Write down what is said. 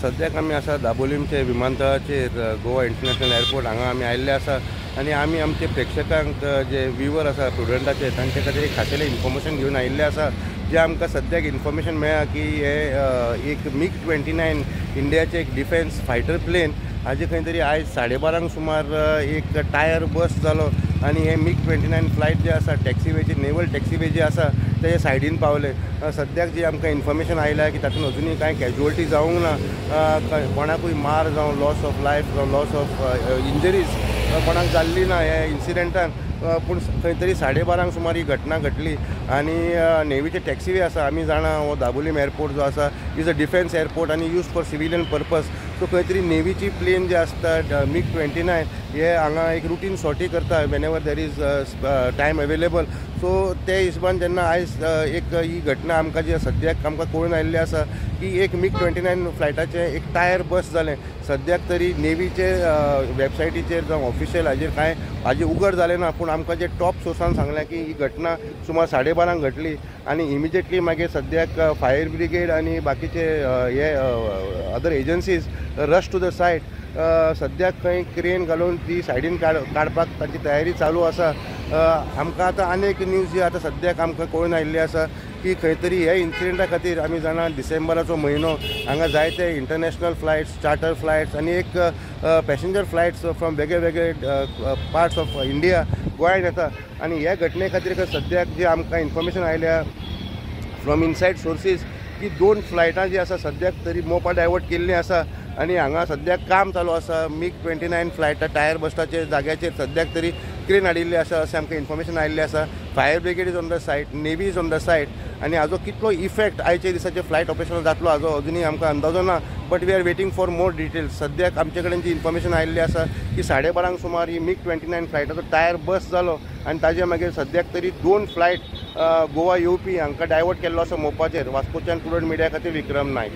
सद्याक आमी आसा दाबोलीमचे विमानतळाचेर, गोवा इंटरनॅशनल एअरपोर्ट हांगा आमी आयिल्ले आसा आनी आमी आमचे प्रेक्षकांक जे व्यूवर आसा प्रुडंटाचे तांचे खातीर एक खाशेलें इन्फॉर्मेशन घेवन आयिल्ले आसा. जे आमकां सद्याक इन्फॉर्मेशन मेळ्ळा की हे एक मिग 29 इंडियाचे एक डिफेन्स फायटर प्लेन हाजे खंय तरी आयज 12:30 सुमार एक टायर बस्ट जालो आनी हे मिग 29 फ्लायट जे आसा टॅक्सीवेचे, नेवल टॅक्सीवे जे आसा तेजे सायडीन पावले. सद्याक जी आमकां इन्फॉर्मेशन आयल्या की तातूंत अजुनूय कांय कॅज्युअल्टी जावंक ना, कोणाकूय मार जावं, लॉस ऑफ लायफ जावं, लॉस ऑफ इंजरीज कोणाक जाल्ली ना ह्या इन्सिडंटान. पूण खंय तरी 12:30 सुमार ही घटना घडली आनी नेवीचे टॅक्सीवे आसा, आमी जाणा हो दाबोलीम एअरपोर्ट जो आसा is a defence airport आनी use for civilian purpose. So खंय तरी नेवीची प्लेन जे आसता मिग 29 हे हांगा एक रुटीन सॉर्टी करता whenever there is time available. So ते हिशोबान जेन्ना आयज एक ही घटना आमकां जी सद्याक आमकां कळून आयिल्ली आसा की एक मिग 29 फ्लायटाचें एक टायर बस्ट जालें. सद्याक तरी नेवीचे वेबसायटीचेर जावं ऑफिशियल हाजेर कांय हाजेर उगड जालें ना, पूण आमकां जे टॉप सोर्सान सांगलें की ही घटना सुमार 12:30 घडली आनी इमिजिएटली मागीर सद्याक फायर ब्रिगेड आनी बाकीचे हे other agencies rush to the site. सद्याक खंय क्रेन घालून ती सायडीन काडपाक तांची तयारी चालू आसा. आमकां आतां आनी एक न्यूज जी आतां सद्याक आमकां कळून आयिल्ली आसा की खंय तरी ह्या इन्सिडंटा खातीर आमी जाणा डिसेंबराचो म्हयनो हांगा जायते इंटरनॅशनल फ्लायट्स, चार्टर फ्लायट्स आनी एक पॅसेंजर फ्लायट्स फ्रॉम वेगळे वेगळे पार्ट्स ऑफ इंडिया गोंयांत येता आनी ह्या घटने खातीर सद्याक जी आमकां इन्फॉर्मेशन आयल्या फ्रॉम इनसायड सोर्सीस की 2 फ्लायटां जी आसा सद्याक तरी मोपा डायवर्ट केल्लीं आसा आनी हांगा सद्याक काम चालू आसा. मिग 29 फ्लायटा टायर बस्टाचे जाग्याचेर सद्याक तरी क्रेन हाडिल्ली आसा अशें आमकां इन्फॉर्मेशन आयिल्लें आसा. Fire brigade is on the site, navy is on the site आनी हाजो कितलो इफेक्ट आयच्या दिसाचे फ्लायट ऑपरेशन जातलो हाजो अजुनूय आमकां अंदाजो ना, but we are waiting for more details. सद्याक आमचे कडेन जी इन्फॉर्मेशन आयिल्ली आसा की 12:30 सुमार ही मिग 29 फ्लायटाचो टायर बस्ट जालो आनी ताजे मागीर सद्याक तरी 2 फ्लायट गोवा येवपी हांकां डायवर्ट केल्लो आसा मोपाचेर. वास्कोच्यान प्रुडंट मिडिया खातीर विक्रम नायक.